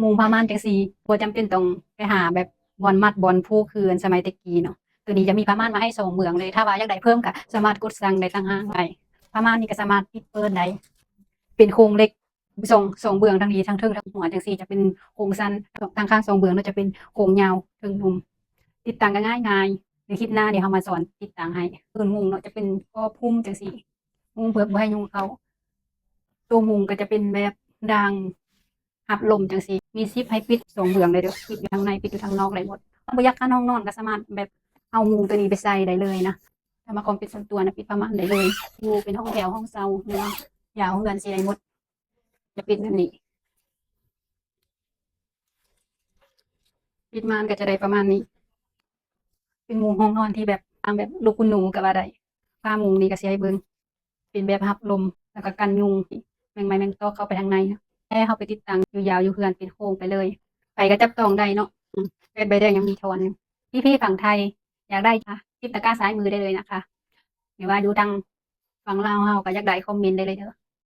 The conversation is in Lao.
ມຸງຜ້າມ່ານຈັ່ງຊີ້ ບໍ່ຈຳເປັນຕ້ອງໄປຫາແບບບ່ອນມັດບ່ອນຜູກຄືອັນສະໄໝແຕ່ກີ້ເນາະ. ໂຕນີ້ຈະມີຜ້າມ່ານມາໃຫ້ສອງເບື້ອງເລີຍ. ຖ້າວ່າຢາກໄດ້ເພີ່ມກໍສາມາດກົດສັ່ງໄດ້ຕ່າງຫາກໄດ້. ຜ້າມ່ານນີ້ກໍສາມາດປິດເປີດໄດ້ ເປັນໂຄງເຫຼັກ ສອງ ສອງເບື້ອງ ທັງນີ້ ທັງເທິງທັງຫົວຈັ່ງຊີ້ ຈະເປັນໂຄງສັ້ນ, ທາງຂ້າງສອງເບື້ອງເນາະ ຈະເປັນໂຄງຍາວເທິງນຸ່ມ. ຕິດຕັ້ງກໍງ່າຍໆ. ໃນຄລິບໜ້າດຽວເຮົາມາສອນຕິດຕັ້ງໃຫ້. ພື້ນມຸງເນາະ ຈະເປັນກອບຫຸ້ມຈັ່ງຊີ້ ຫຸ້ມເພື່ອບໍ່ໃຫ້ຍຸງເຂົ້າ. ໂຕມຸງກໍຈະເປັນແບບດາງຮັບລົມຈັ່ງຊີ້ ມີສິບໃຫ້ປິດສອງເບື້ອງໄດ້ເດີ້ ປິດຢູ່ທາງໃນ ປິດຢູ່ທາງນອກໄດ້ໝົດ. ເຮົາບໍ່ຢາກກັ້ນຫ້ອງນອນກໍສາມາດແບບເອົາມຸງໂຕນີ້ໄປໃສ່ໄດ້ເລີຍນະ. ຖ້າມັກຄວາມເປັນສ່ວນຕົວນະ ປິດຜ້າມ່ານໄດ້ເລີຍ. ຢູ່ເປັນຫ້ອງແຖວຫ້ອງເຊົ່າ ຫຼືວ່າຢາວເຮືອນຊິໄດ້ໝົດ. ຈະເປັນແບບນີ້ ປິດມ່ານກໍຈະໄດ້ປະມານນີ້ ເປັນມຸງຫ້ອງນອນທີ່ແບບ ຕາມແບບລູກຄຸນໜູກໍວ່າໄດ້. ຝາມຸງນີ້ກໍຊິໃຫ້ເບິ່ງ ເປັນແບບຮັບລົມ ແລ້ວກໍກັນຍຸງ ແມງໄມ້ແມງຕອກເຂົ້າໄປທາງໃນ. ແຕ່ເຮົາໄປຕິດຕັ້ງຢູ່ຍາວຢູ່ເຮືອນເປັນໂຄງໄປເລີຍ ໃຜກໍຈັບຕ້ອງໄດ້ເນາະ. ອືມ ແປດໃບແດງຍັງມີທອນຢູ່. ພີ່ໆຝັ່ງໄທຢາກໄດ້ ອ່າ ຈິບຕະກຮ້າຊ້າຍມືໄດ້ເລີຍນະຄະ ຫຼືວ່າຢູ່ທາງຝັ່ງລາວເຮົາກໍຢາກໄດ້ ຄອມເມັນໄດ້ເລີຍເດີ້.